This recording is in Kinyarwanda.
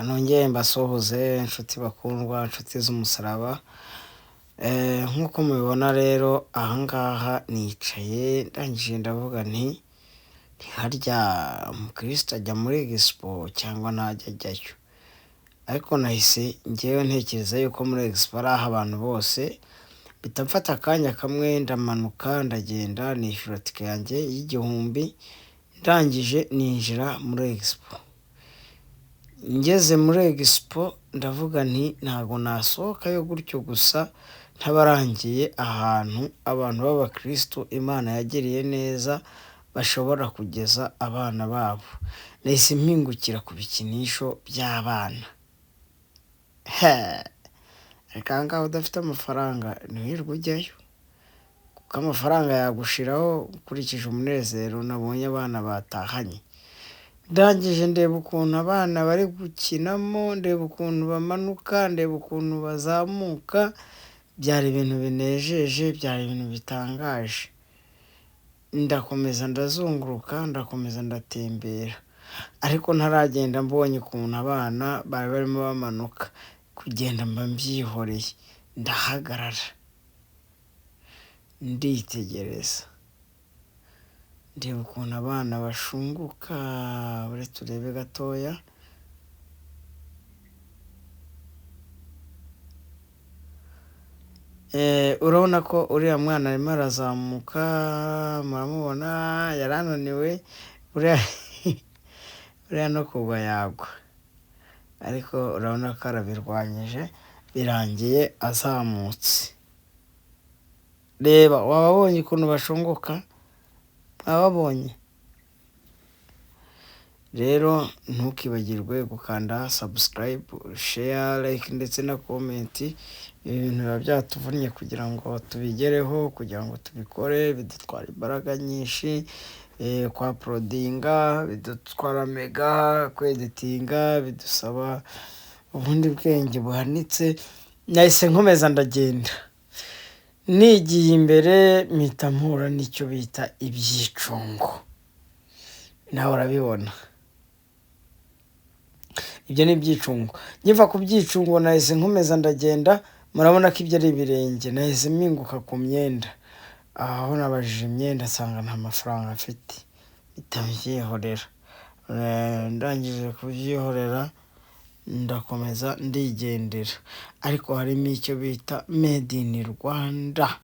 Nongere mbasuhuze inshuti bakundwa, inshuti z'umusaraba. Nk'uko mubibona rero aha ngaha nicaye ndangije ndavuga nti ntiharya umukristo ajya muri expo cyangwa ntajya ajyayo? Ariko nahise ngewe ntekereza yuko muri expo ari aho abantu bose, mpita mfata akanya kamwe ndamanuka ndagenda nishyura tike yanjye y'igihumbi, ndangije ninjira muri expo. Ngeze muri expo ndavuga nti ntabwo nasohokayo gutyo gusa ntabarangiye ahantu abantu b'abakristo Imana yagiriye neza bashobora kugeza abana babo. Nahise mpingukira ku bikinisho by'abana. Ariko aha ngaha udafite amafaranga ntiwirirwe ujyayo, kuko amafaranga yagushiraho ukurikije umunezero nabonye abana batahanye. Ndangije ndeba ukuntu abana bari gukinamo, ndeba ukuntu bamanuka, ndeba ukuntu bazamuka, byari ibintu binejeje, byari ibintu bitangaje. Ndakomeza ndazunguruka, ndakomeza ndatembera, ariko ntaragenda mbonye ukuntu abana bari barimo bamanuka, kugenda mba mbyihoreye, ndahagarara nditegereza, ndeba ukuntu abana bashunguka, uretse urebe gatoya. Urabona ko uriya mwana arimo arazamuka, muramubona yari ananiwe, uriya no kugwa yagwa, ariko urabona ko arabirwanyije, birangiye azamutse. Reba wababonye ukuntu bashunguka, mwababonye? Rero ntukibagirwe gukanda subscribe, share, like ndetse na comment. Ibi bintu biba byatuvunnye kugira ngo tubigereho, kugira ngo tubikore, bidutwara imbaraga nyinshi, kwa porodinga bidutwara mega, kweditinga bidusaba ubundi bwenge buhanitse. Nahise nkomeza ndagenda, nigiye imbere mpita mpura n'icyo bita ibyicungo, nawe urabibona ibyo ni ibyicungo. Nkiva ku byicungo nahise nkomeza ndagenda, murabona ko ibyo ari ibirenge. Nahise mpinguka ku myenda, aho nabajije imyenda nsanga nta mafaranga afite, mpita mbyihorera. Ndangije kubyihorera ndakomeza ndigendera, ariko harimo icyo bita made in Rwanda.